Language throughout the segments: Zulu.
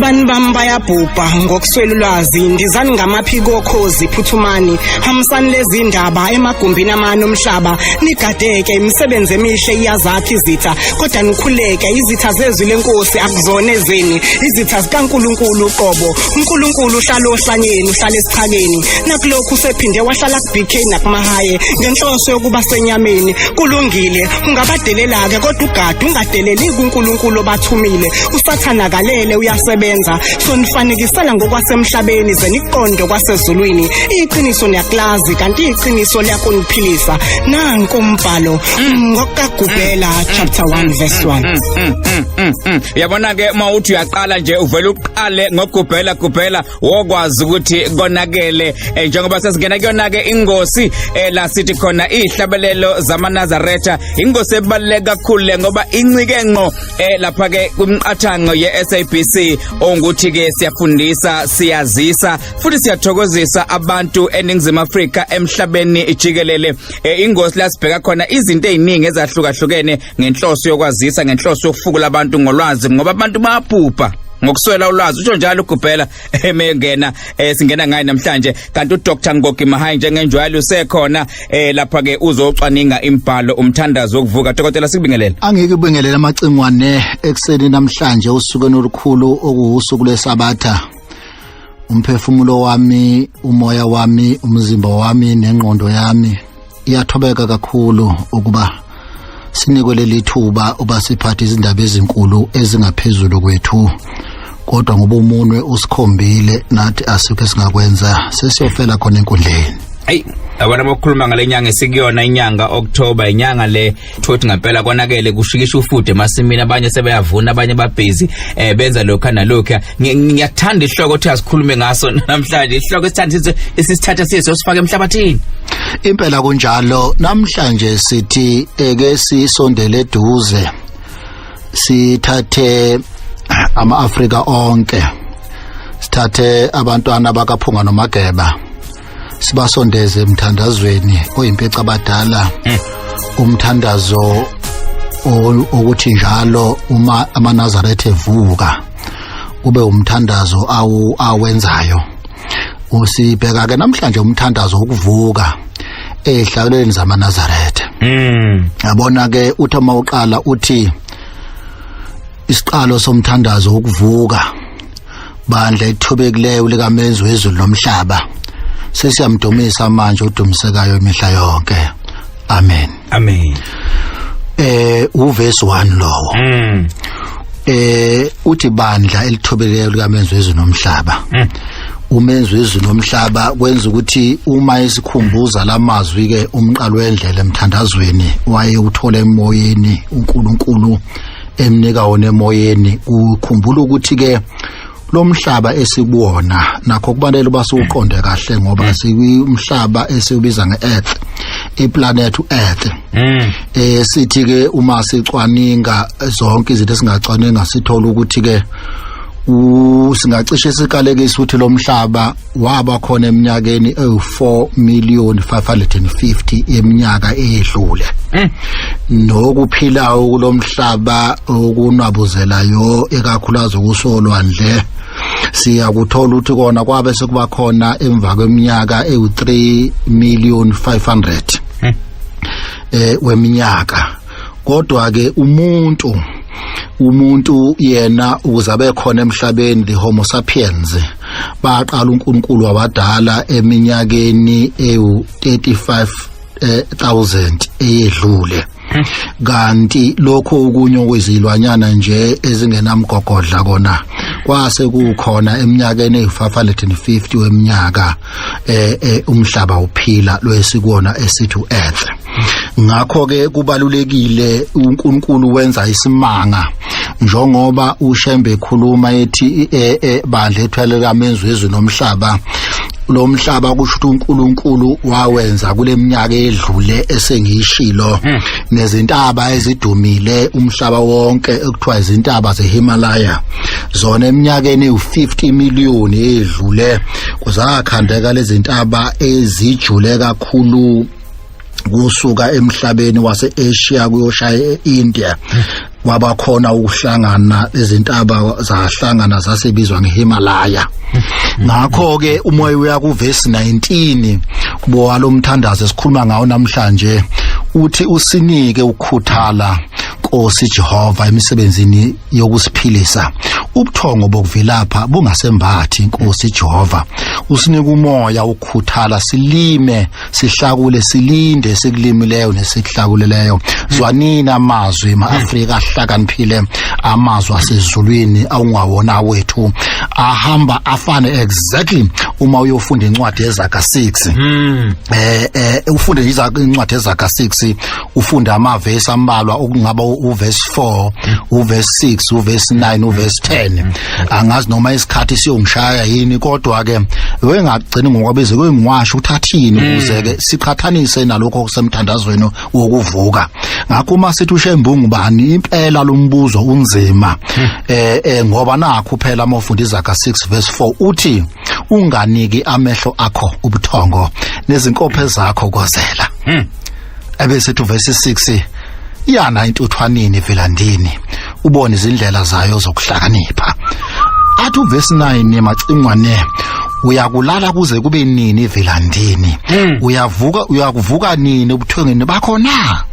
Abantu bami bayabhubha ngokuswela ulwazi. Ndizani ngamaphiko okhozi, phuthumani, hambisani lezi ndaba emagumbini amane omhlaba. Nigadeke, imisebenzi emihle iyazakha izitha, kodwa nikhuleke. Izitha zezwi lenkosi akuzona ezeni, izitha zikaNkulunkulu uqobo. UNkulunkulu uhlala ohlanyeni, uhlala esichakeni. Nakulokhu usephinde wahlala ku-BK nakumahaye ngenhloso yokuba senyameni. Kulungile, ungabadelela-ke, kodwa ugade ungadeleli kuNkulunkulu obathumile. USathana akalele, uyasebenza. Sonifanekisela ngokwasemhlabeni, ze niqonde kwasezulwini. Iqiniso niyakulazi, kanti iqiniso liyakuniphilisa. Nanku umbhalo ngokukaGubhela chapter 1 verse 1. Uyabona ke, uma uthi uyaqala nje, uvela uqale ngogubhela gubhela, wokwazi ukuthi konakele. Njengoba sesingena kuyona ke ingosi, la sithi khona ihlabelelo zamaNazaretha, ingosi ebaluleke kakhulu le ngoba incike ngqo lapha ke kumqathango ye-SABC, ongukuthi ke siyafundisa, siyazisa futhi siyathokozisa abantu eNingizimu Afrika, emhlabeni jikelele. Ingosi la sibheka khona izinto eziningi ezahlukahlukene ngenhloso yokwazisa, ngenhloso yokufukula abantu ngolwazi, ngoba abantu bayabhubha ngokuswela ulwazi, usho njalo ugubhela emengena. Singena ngaye namhlanje, kanti uDr Ngogi Mahayi njengenjwayelo usekhona lapha ke uzocwaninga imbhalo, umthandazo wokuvuka. Dokotela, sikubingelele. Angeke ubingelele amacingwane ekuseni namhlanje, usukweni olukhulu okuwusuku lweSabatha. Umphefumulo wami, umoya wami, umzimba wami nengqondo yami iyathobeka kakhulu ukuba sinikwe leli thuba uba siphathe izindaba ezinkulu ezingaphezulu kwethu, kodwa ngoba umunwe usikhombile nathi asikho esingakwenza, sesiyofela khona enkundleni. Hey, yabona, bokukhuluma ngale nyanga esikuyona, inyanga October, inyanga le thothi ngempela konakele, kushikisha ufude emasimini, abanye sebeyavuna, abanye babhizi benza lokho nalokho. Ngiyathanda isihloko othi asikhulume ngaso namhlanje, isihloko esithanda esisithatha siye sifake emhlabathini. Impela kunjalo. Namhlanje sithi eke sisondele eduze, sithathe ama-Afrika onke, sithathe abantwana bakaPhunga noMageba, sibasondeze emthandazweni oyimpeca abadala, umthandazo ukuthi njalo uma amaNazaretha evuka ube umthandazo awu awenzayo. Usibheka ke namhlanje umthandazo wokuvuka ezihlabelweni zamaNazaretha. Yabona ke, uthi uma uqala uthi isiqalo somthandazo wokuvuka: bandla ethobekileyo likaMenzi wezulu nomhlaba, sesiyamdumisa manje udumisekayo imihla yonke, amen. Amen. Uverse 1 lowo. Uthi bandla elithobekileyo likaMenzi wezulu nomhlaba. Umenzi wezulu nomhlaba kwenza ukuthi uma esikhumbuza lamazwi ke umqalo wendlela emthandazweni waye uthola emoyeni, uNkulunkulu emnika wona emoyeni. Ukhumbula ukuthi ke lo mhlaba esikuwona nakho kufanele uba siwuqonde kahle, ngoba sikwimhlaba esiwubiza nge-earth, iplanet u-earth. Sithi ke uma sicwaninga zonke izinto esingacwaninga, sithola ukuthi ke singacishe sikalekise ukuthi lo mhlaba waba khona eminyakeni ewu-4 million 550 eminyaka eyedlule. Nokuphilayo kulomhlaba okunwabuzelayo, ekakhulukazi kusolwandle, siyakuthola ukuthi kona kwabe sekuba khona emva kweminyaka ewu-3 million 500 weminyaka. Kodwa ke umuntu yena ukuze abe khona emhlabeni, the homo sapiens, baqala uNkulunkulu wabadala eminyakeni ewu-35,000 eyedlule, kanti lokho okunye okwezilwanyana nje ezingenamgogodla kona kwase kukhona eminyakeni eyi-550 weminyaka umhlaba uphila lwesikuwona esithi u-earth. Ngakho ke kubalulekile, uNkulunkulu wenza isimanga njengoba uShembe ekhuluma ethi bandla ethwele kaMenzi wezulu nomhlaba. Lo mhlaba kusho ukuthi uNkulunkulu wawenza kule minyaka edlule esengiyishilo, nezintaba ezidumile umhlaba wonke ekuthiwa izintaba zeHimalaya zona eminyakeni ewu-50 million edlule kuzakhandeka lezi ntaba ezijule kakhulu kusuka emhlabeni wase-Asia kuyoshaya e-India. Kwabakhona ukuhlangana, izintaba zahlangana, zasebizwa ngeHimalaya. Ngakho ke umoya uya ku verse 19 bowalomthandazo esikhuluma ngawo namhlanje, uthi usinike ukukhuthala, Nkosi Jehova, emisebenzini yokusiphilisa. Ubuthongo bokuvilapha bungasembathi, Nkosi Jehova. Usinike umoya ukukhuthala, silime, sihlakule, silinde esikulimileyo nesikuhlakulileyo. Zwanini amazwi, ma-Afrika ahlakaniphile, amazwi asezulwini awungawona wethu, ahamba afane exactly. Uma uyofunda incwadi yeZaga 6, ufunde incwadi yeZaga 6, ufunde amavesi ambalwa, okungaba uverse 4, uverse 6, uverse 9, uverse 10. Angazi noma isikhathi siyongishaya yini, kodwa ke wengagcini ngokwabize kwengiwasho uthathini ukuze ke siqhathanise nalokho okusemthandazweni wokuvuka. Ngakho uma sithi uShembe ungubani impela, lombuzo unzima, ngoba nakho phela uma ufunda iZaga 6 verse 4, uthi unganiki amehlo akho ubuthongo nezinkophe zakho kozela. Ebese ethi verse 6, yana intuthwanini velandini, ubone izindlela zayo zokuhlakanipha. Athi uverse 9, macingwane, uyakulala kuze kube nini velandini? Uyavuka, uyakuvuka nini ubuthongeni bakho na?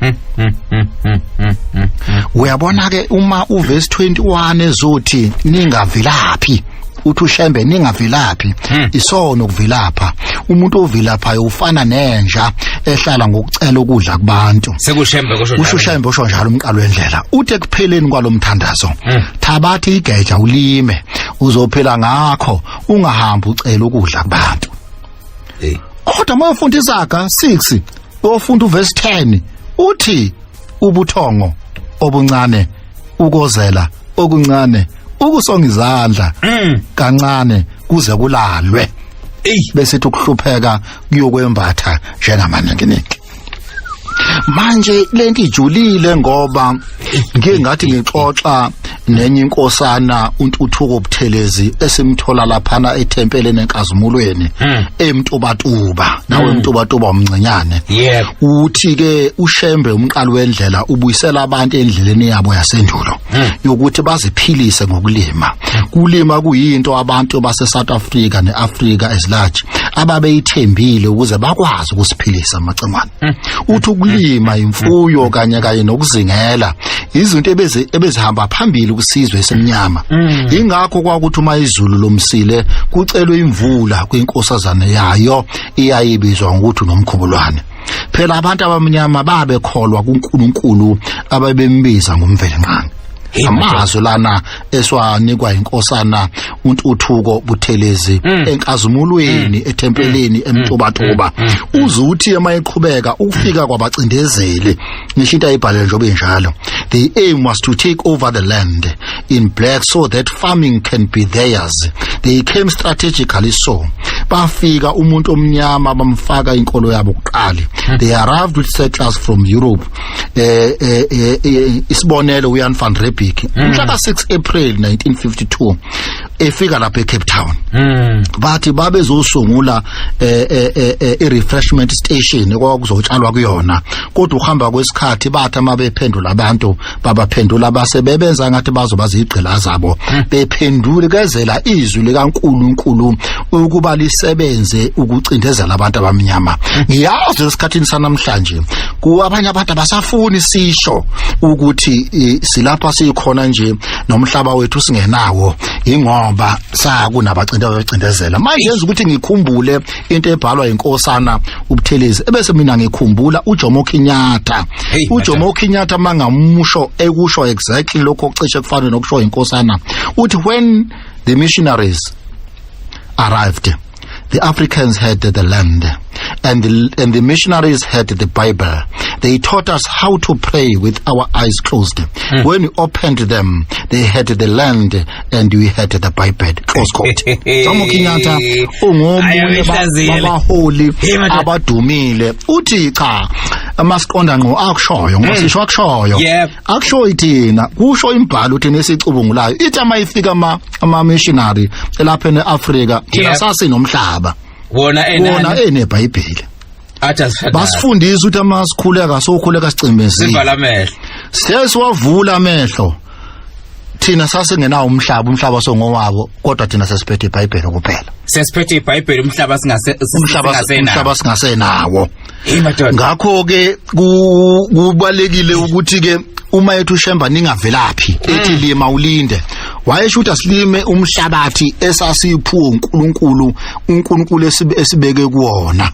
Uyabona ke, uma uverse 21 ezothi ningavilaphi, uthi uShembe ningavilaphi. Isono ukuvilapha. Umuntu ovilaphayo ufana nenja ehlala ngokucela ukudla kubantu. Sekushembe kusho? Usho uShembe, usho njalo umqalo wendlela. Uthi ekupheleni kwalomthandazo, thabatha igeja ulime, uzophila ngakho, ungahambi ucela ukudla kubantu. Kodwa uma ufunda iZaga 6, uyofunda uverse 10, uthi ubuthongo obuncane, ukozela okuncane, ukusonga izandla kancane kuze kulalwe, bese ithi ukuhlupheka kuyokwembatha njengamaninginingi. Manje lento ijulile, ngoba ngike ngathi ngixoxa nenye inkosana uNtuthuko Buthelezi, esimthola laphana ethempeleni enkazimulweni eMtubatuba, nawe Mtubatuba umncinyane. Uthi ke uShembe umqali wendlela ubuyisela abantu endleleni yabo yasendulo yokuthi baziphilise ngokulima. Kulima kuyinto abantu base South Africa neAfrica at large ababeyithembile ukuze bakwazi ukusiphilisa, amacingwane. Uthi ukulima, imfuyo kanye kanye nokuzingela izinto ebezihamba phambili kusizwe esemnyama. Ingakho kwakuthi uma izulu lomsile kucelwe imvula kwinkosazane yayo iyayibizwa ngokuthi uNomkhubulwane. Phela abantu abamnyama babekholwa kuNkulunkulu ababembiza ngoMvelinqangi. Amazwi lana eswanikwa inkosana uNtuthuko Buthelezi enkazimulweni ethempelini eMtubatuba. Uzuthi emayiqhubeka ukufika kwabacindezeli, ngisho into ayibhalele njengoba injalo, the aim was to take over the land in black so that farming can be theirs. They came strategically, so bafika umuntu omnyama bamfaka inkolo yabo kuqala. They arrived with settlers from Europe, isibonelo uJan van Riebeeck, mhla ka 6 April 1952 efika lapha eCape Town. Bathi babezosungula i-refreshment station okwakuzotshalwa kuyona, kodwa uhamba kwesikhathi bathi uma bephendula abantu babaphendula base bebenza ngathi bazoba zigqila zabo, bephendule kezela izwi likaNkuluNkulu ukuba lisebenze ukucindezela abantu abamnyama. Ngiyazi esikhathini sanamhlanje ku abanye abantu abasafuni sisho ukuthi silapha sikhona nje nomhlaba wethu singenawo, ingoba sakunabacindezela becindezela. Manje yenza ukuthi ngikhumbule into ebhalwa inkosana uButhelezi, ebese mina ngikhumbula uJomo Kenyatta. Hey, uJomo Kenyatta mangamusho ekusho exactly lokho okucishe kufana nokusho inkosana, uthi when the missionaries arrived, the Africans had the land and the missionaries had the Bible. They taught us how to pray with our eyes closed. When we opened them, they had the land and we had the Bible. Close quote. Jomo Kenyatta ungomunye Ayayihlaziyele. babaholi Hey, madoda. abadumile. Uthi cha, masiqonda ngqo akushoyo, ngoba sisho akushoyo. Akusho ithina, kusho imbhalo uthi nesicubungulayo. Ithi amayifika ama missionary lapha eAfrika, thina sasinomhlaba. Wona wona enani? eneBhayibheli. Athi asishada. Basifundisa ukuthi amasikhuleka sokhuleka sicimezile. Sivala amehlo. Sesiwavula amehlo. Thina sasingenawo umhlaba, umhlaba songowabo, kodwa thina sesiphethe iBhayibheli kuphela. Sesiphethe iBhayibheli, umhlaba singase Umhlaba singasenawo. umhlaba singasenawo. Hey madoda. Ngakho ke kubalekile ukuthi ke uma ethu uShemba ningavelaphi, ethi lima ulinde, wayesho ukuthi asilime umhlabathi esasiphuwe uNkulunkulu, uNkulunkulu esibeke kuwona,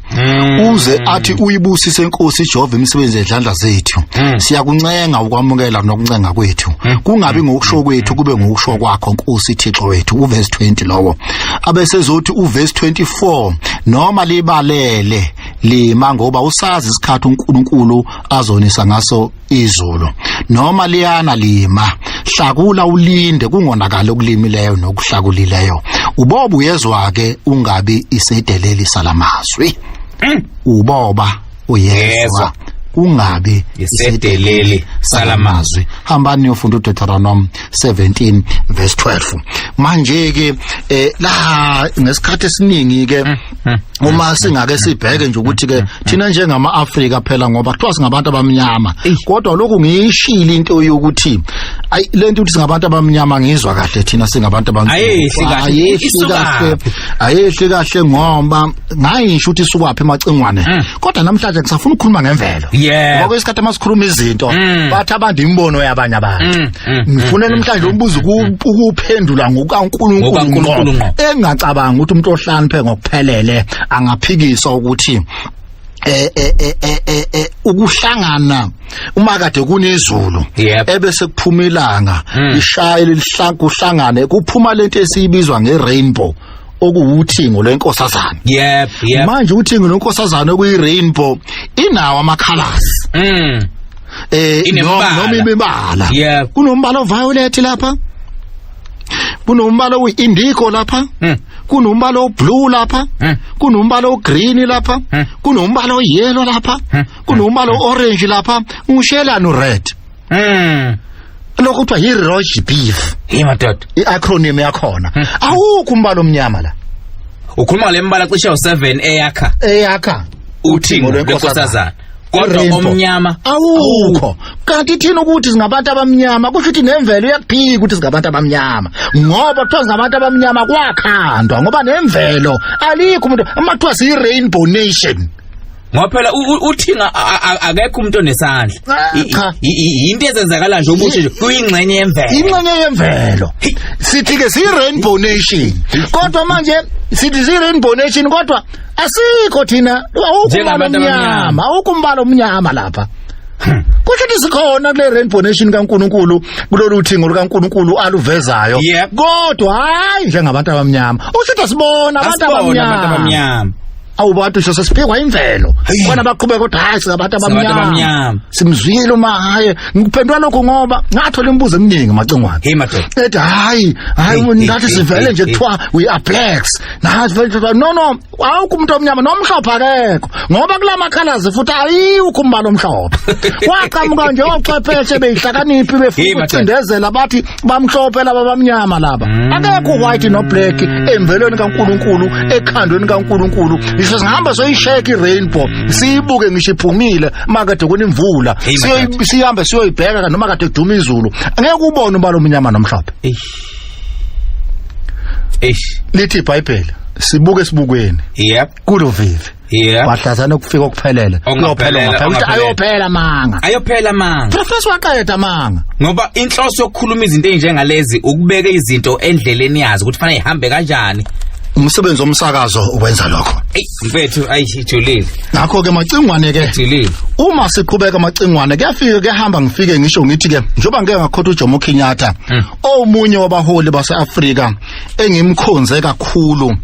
uze athi uyibusise inkosi Jehova imisebenzi yezandla zethu. Siyakuncenga ukwamukela nokuncenga kwethu, kungabi ngokusho kwethu, kube ngokusho kwakho Nkosi Thixo wethu. Uverse 20 lowo. Abesezothi uverse 24, noma libalele lima, ngoba usazi isikhathi uNkulunkulu azonisa ngaso izulu, noma liyana lima, hlakula ulinde, kungonakali okulimileyo nokuhlakulileyo. Uboba uyezwa ke, ungabi isedeleli salamazwi. Uboba uyezwa, Yezwa. Kungabi isedeleli salamazwi. Hambani niyofunda uDeuteronomy 17 verse 12. Manje ke la ngesikhathi esiningi ke, uma singake sibheke nje ukuthi ke thina njengama Afrika phela, ngoba kuthiwa singabantu abamnyama, kodwa lokhu ngiyishilo into yokuthi ayi, lento ukuthi singabantu abamnyama, ngizwa kahle thina singabantu abamnyama. Ayehli kahle. Ayehli Isukaphi? kahle, ayehli kahle, ngoba ngayisho ukuthi isukwaphi emacingwane, kodwa namhlanje ngisafuna ukukhuluma ngemvelo, ngoba kwesikhathi masikhuluma izinto bathi abantu imibono yabanye abantu. Ngifuna namhlanje umbuzo ukuphendula ngokukaNkulunkulu NgokukaNkulunkulu ngqo. ngqo. Engacabanga ukuthi umuntu ohlakaniphe ngokuphelele angaphikisa ukuthi ukuhlangana uma kade kunezulu, ebese kuphuma ilanga, lishaye kuhlangane, kuphuma lento esiyibizwa nge-rainbow, okuwuthingo lwenkosazana. Yep yep Manje uthingo lwenkosazana okuyi-rainbow inawo ama-colors, Inemibala. noma imibala. Kunombala oviolet lapha, kunombala oyi-indigo lapha, kunombala oblue lapha, kunombala ogreen lapha, kunombala oyellow lapha, kunombala orange lapha, ngishelana ured. Lokho kuthiwa yi-ROGBEEF. Hey madoda. I-acronym yakhona. Awukho umbala omnyama la. Ukhuluma ngale mbala cishe u7 eyakha eyakha uthingo lwenkosazana, kodwa I-rainbow. omnyama Awukho. Kanti thina ukuthi singabantu abamnyama, kusho ukuthi nemvelo iyakuphika ukuthi singabantu abamnyama, ngoba kuthiwa singabantu abamnyama kwakhandwa, ngoba nemvelo alikho umuntu uma kuthiwa siyi-rainbow nation. Ngoba phela uthinga akekho umuntu onesandla. Ah, cha. Yinto ezenzakala nje, ubusho nje kuyingxenye yemvelo. Ingxenye yemvelo. Sithi ke siyi-rainbow nation, kodwa manje sithi siyi-rainbow nation, kodwa asikho thina, awukho umbala Njengabantu abamnyama. omnyama, awukho umbala omnyama lapha. Kusho ukuthi sikhona kule rainbow nation kaNkuluNkulu, kulolu thingo lukaNkuluNkulu aluvezayo, kodwa hayi njengabantu abamnyama. Usho ukuthi asibona abantu Asibona abantu abamnyama. abamnyama. Awubantu sho sesiphikwa imvelo khona, baqhubeka kodwa hayi, singabantu Singabantu abamnyama. Abamnyama. Simzwile uma hayi, ngiphendula lokho ngoba ngathola imibuzo eminingi, macingwane. Hey madoda. Ethi hayi hayi, Hey, ngathi hey, sivele hey, nje hey. kuthiwa we are blacks, nathi vele kuthiwa no no, awukho umuntu omnyama nomhlophe akekho, ngoba kulama colors futhi ayikho umbala omhlophe. Waqhamuka nje ochwepheshe beyihlakaniphi Hey, befuna madoda. ukucindezela, bathi bamhlophe laba, bamnyama laba. Akekho white no black emvelweni kaNkuluNkulu, ekhandweni kaNkuluNkulu. Ngisho singahamba soyishake i-rainbow, siyibuke ngisho iphumile makade kunemvula, Hey, madoda. sihambe siyoyibheka noma kade kuduma izulu, angeke ubone umbala omnyama nomhlophe. Eish, eish. Lithi iBhayibheli sibuke esibukweni kulovivi, wahlazana ukufika okuphelele. Okungaphelele, kuyophela ungaphela. Ukuthi okungaphelele. Ayophela manga. Ayophela manga. Professor, waqeda manga. Ngoba inhloso yokukhuluma izinto ezinjengalezi ukubeka izinto endleleni yazo ukuthi fanele ihambe kanjani. Umsebenzi womsakazo ukwenza lokho. Eyi mfethu, ayi, ijulile. Ngakho ke macingwane ke, Ijulile. Uma siqhubeka macingwane, kuyafika kuyahamba, ngifike ngisho ngithi ke njengoba ngeke ngakhotha uJomo Kenyatta, omunye wabaholi base-Afrika engimkhonze kakhulu,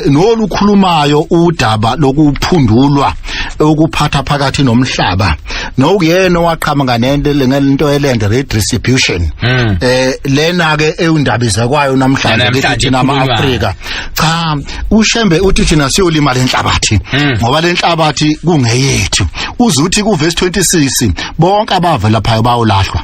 nolukhulumayo udaba lokuphundulwa ukuphatha phakathi nomhlaba, nokuyena owaqhamuka nento ngento yeland redistribution, lena ke ewundaba kwayo namhlanje Namhlanje kithi thina ekhulunywayo. ama-Afrika. Cha, uShembe uthi thina siyolima lenhlabathi, ngoba lenhlabathi kungeyethu. Uzuthi ku verse 26, bonke abavela lapha bayolahlwa.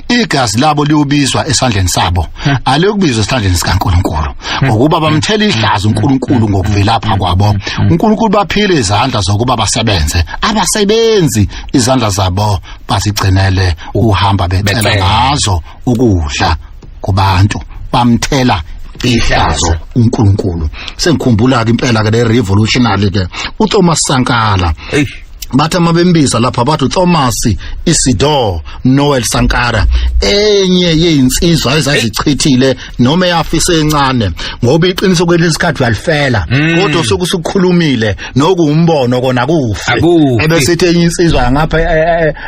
Igazi labo liyobizwa esandleni sabo, aliyokubizwa esandleni sikaNkuluNkulu, ngokuba bamthela ihlazo uNkulunkulu ngokuvelapha kwabo. uNkulunkulu baphile izandla zokuba basebenze, abasebenzi izandla zabo bazigcinele uhamba becela ngazo ukudla kubantu, bamthela ihlazo uNkulunkulu. Sengikhumbula ke impela ke le revolutionary ke uThomas Sankara. Bathi amabembiza lapha bathi uThomas Isidore Noel Sankara, enye yezinsizwa ezazichithile noma eyafisa encane, ngoba iqiniso kwelesikhathi uyalifela, kodwa usuke usukhulumile nokuwumbono kona kufe. Ebese enye insizwa ngapha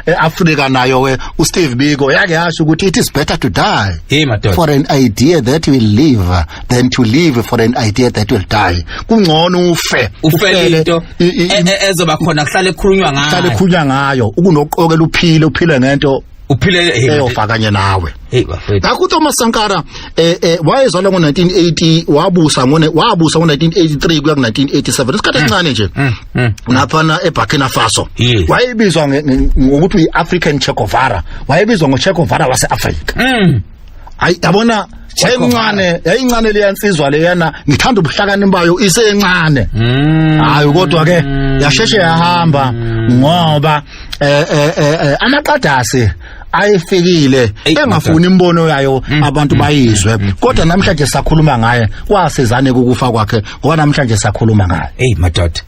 eAfrika nayo ke uSteve Biko yake yasho ukuthi it is better to die hey madoda for an idea that will live than to live for an idea that will die. Kungcono ufe ufele into ezoba khona kuhlale ekhulunywa ngayo, kuhlale ekhulunywa ngayo, ukunoqokela uphile uphile ngento uphile eyofa kanye nawe. Hey bafethu, ngakho uThomas Sankara wayezalwa ngo1980, wabusa ngo1983 kuya ku1987, isikhathi esincane nje naphana eBurkina Faso. Wayebizwa ngokuthi uyiAfrican Che Guevara, wayebizwa ngoChe Guevara waseAfrika. Hayi yabona, wayencane, yayincane leyansizwa leyana, ngithanda ubuhlakani bayo isencane. Hayi kodwa ke yasheshe yahamba ngoba amaqadasi ayefikile engafuni imbono yayo abantu bayizwe. Kodwa namhlanje sakhuluma ngaye, kwasizane ukufa kwakhe ngoba namhlanje sakhuluma ngaye. Hey madoda,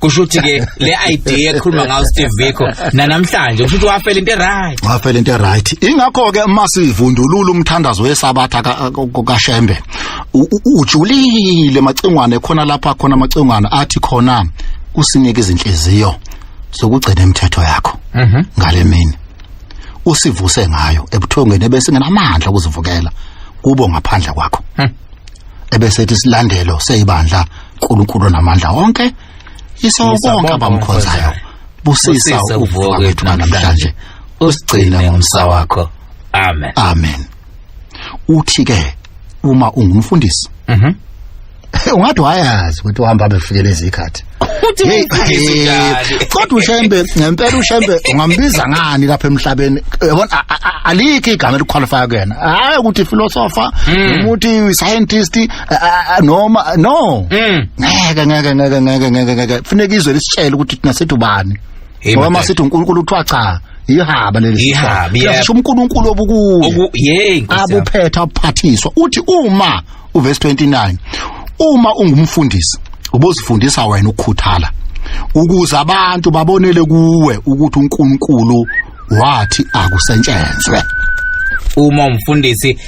kusho ukuthi ke le idea ekhuluma ngayo Steve Biko namhlanje, kusho ukuthi wafela into right, wafela into right. Ingakho ke masivundulula umthandazo wesabatha kaShembe ujulile macingwane khona lapha, khona macingwane athi khona usinike izinhliziyo zokugcina imithetho yakho ngale mini, usivuse ngayo ebuthongweni ebesingenamandla ukuzivukela kubo ngaphandle kwakho. Ebesethi silandelo seyibandla uNkulunkulu namandla wonke, iso bonke abamkhonzayo, busisa ukuvuka kwethu namhlanje, usigcine ngomsa wakho. Amen. Amen. Uthi ke uma ungumfundisi ungathi wayazi ukuthi uhamba befikele izikhathi. Kodwa uShembe ngempela, uShembe ungambiza ngani lapha emhlabeni? Yabona, alikho igama eliqualify kuyena, hayi ukuthi philosopher noma uthi scientist noma no, ngeke ngeke ngeke ngeke ngeke ngeke. Kufuneka izwe lisitshele ukuthi thina sithi ubani, ngoba masithi uNkulunkulu uthiwa cha, ihaba leli, sisho uNkulunkulu obukuye abuphethe abuphathiswa. Uthi uma uverse 29, uma ungumfundisi ubozifundisa wena ukukhuthala, ukuze abantu babonele kuwe ukuthi uNkulunkulu wathi akusentshenzwe. Uma umfundisi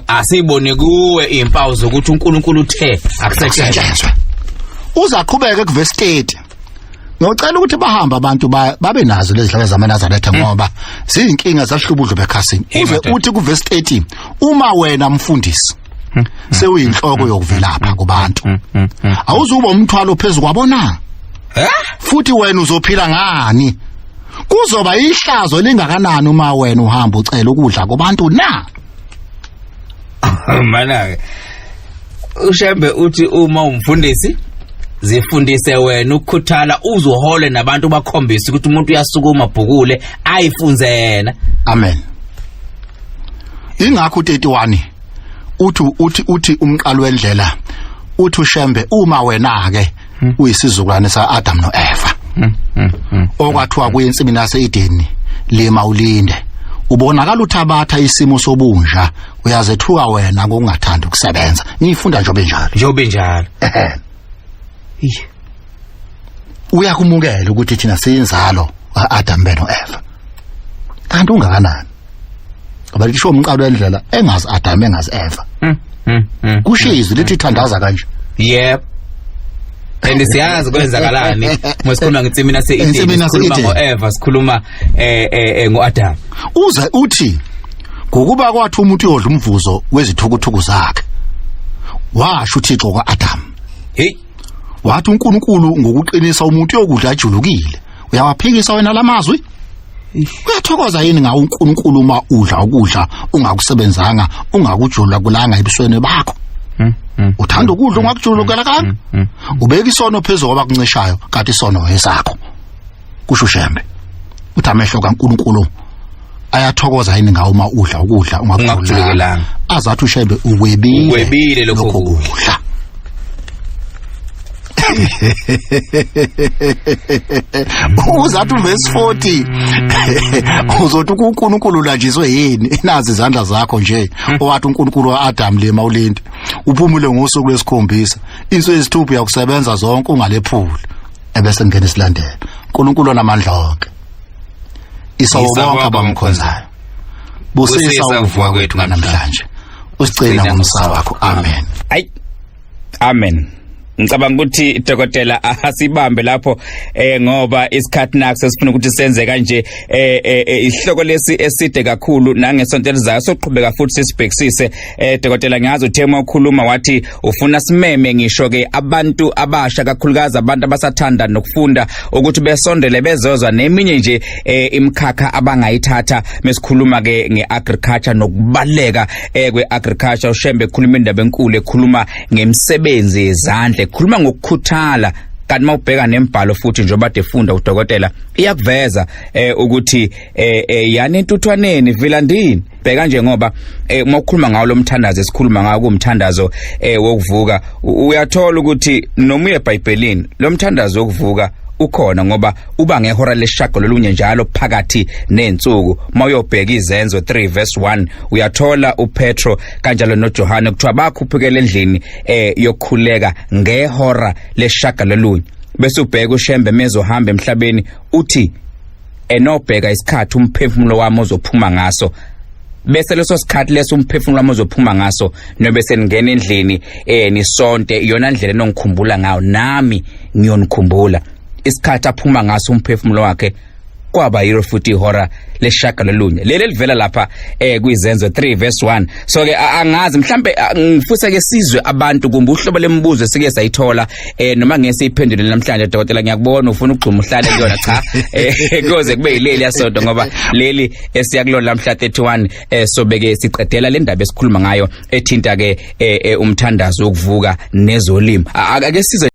asibone kuwe impawu zokuthi uNkulunkulu uthe akusetshenzwe. Uzaqhubeka kuverse 30. Ngocela ukuthi bahambe abantu babe nazo lezi hlaka zamaNazaretha, ngoba ziyinkinga zahlubudlu bekhasini. Uze uthi kuverse 30, uma wena mfundisi sewuyinhloko yokuvelapha kubantu, awuzuba umthwalo phezulu kwabona, futhi wena uzophila ngani? Kuzoba ihlazo elingakanani uma wena uhamba ucela ukudla kubantu na? Mana ke uShembe uthi uma umfundisi zifundise wena ukukhuthala, uzohole nabantu bakhombise ukuthi umuntu uyasukuma bhukule ayifunze yena. Amen. Ingakho u31 uthi uthi uthi umqalo wendlela uthi uShembe, uma wena ke uyisizukulwane saAdam noEva okwathiwa kuyinsimini yaseEdeni, lima ulinde, ubonakala uthabatha isimo sobunja, uyazethuka wena ngokungathandi ukusebenza. Ngifunda njobe njalo, njobe njalo. Uyakumukela ukuthi thina siyinzalo kaAdam benoEva, kanti ungakanani? Ngoba lisho umqalo wendlela engazi Adam engazi Eva. Kusho izwi lithi thandaza kanje. Yep. And siyazi kwenzakalani masikhuluma ngensimini yase-Eden, sikhuluma ngo-Eva, sikhuluma ngo-Adam. Uze uthi ngokuba kwathi umuntu uyodla umvuzo wezithukuthuku zakhe, washo uThixo kwa-Adam. Hey, wathi uNkulunkulu ngokuqinisa umuntu uyokudla ajulukile. Uyawaphikisa wena lamazwi? Uyathokoza yini ngawo uNkulunkulu uma udla ukudla ungakusebenzanga, ungakujula kulanga ebusweni bakho? Uthanda ukudla ungakujulukela kanga? Ubeka isono phezulu kwabakuncishayo, kanti isono esakho. Kusho uShembe. Uthi amehlo kaNkulunkulu Ayathokoza yini ngawo uma udla ukudla Ungakujulekelanga? Azathi uShembe ukwebile. Ukwebile lokho kudla. Uzathi uverse 40 uzothi uNkulunkulu ulanjiswe yini? Nazi izandla zakho nje, owathi uNkulunkulu waAdam le mawulindi uphumule ngosuku lwesikhombisa, insuku ezithupha uyakusebenza zonke ungalephuli. Ebese ngena isilandela uNkulunkulu onamandla onke, isawo bonke abamkhonzayo, busisa ukuvuka kwethu namhlanje, usigcina ngomsa wakho, amen. Ayi, amen. Ngicabanga ukuthi, dokotela, asibambe lapho ngoba isikhathi nakho sesifuna ukuthi senze kanje. Isihloko lesi eside kakhulu, nangesonto elizayo soqhubeka futhi sisibhekisise. Dokotela, ngiyazi uthe uma ukhuluma wathi ufuna simeme ngisho ke abantu abasha, kakhulukazi abantu abasathanda nokufunda, ukuthi besondele bezozwa neminye nje imikhakha abangayithatha mesikhuluma ke ngeagriculture nokubaleka kweagriculture. UShembe ekhuluma indaba enkulu, ekhuluma ngemisebenzi yezandla, ekhuluma ngokukhuthala, kanti mawubheka nembhalo futhi, njengoba efunda udokotela, iyakuveza ukuthi yani entuthwaneni vilandini. Bheka nje, ngoba uma ukhuluma ngawo lo mthandazo esikhuluma ngawo, kumthandazo wokuvuka, uyathola ukuthi noma uye eBhayibhelini lo mthandazo wokuvuka ukhona, ngoba uba ngehora lesishagalolunye njalo phakathi nezinsuku. Mawuyobheka Izenzo 3 verse 1, uyathola uPetro kanjalo noJohane kuthiwa bakhuphukela endlini yokukhuleka ngehora lesishagalolunye. Bese ubheka uShembe mezohamba emhlabeni, uthi enobheka isikhathi umphefumulo wami ozophuma ngaso, bese leso sikhathi leso umphefumulo wami ozophuma ngaso nobe seningena endlini nisonte iyona ndlela enongikhumbula ngayo, nami ngiyonikhumbula. Isikhathi aphuma ngaso umphefumulo wakhe kwaba yilo futhi ihora lesishagalolunye leli elivela lapha kwiZenzo 3 verse 1. So ke angazi, mhlambe ngifisa ke sizwe abantu kumbe uhlobo lembuzo esike sayithola noma ngeke siyiphendule namhlanje. Dokotela, ngiyakubona ufuna ukugxuma uhlale kuyona. Cha, kuyoze kube yileli yasonto, ngoba leli esiya kulona lamhla 31 sobeke siqedela le ndaba esikhuluma ngayo ethinta ke umthandazo wokuvuka nezolimo. Ake sizwe.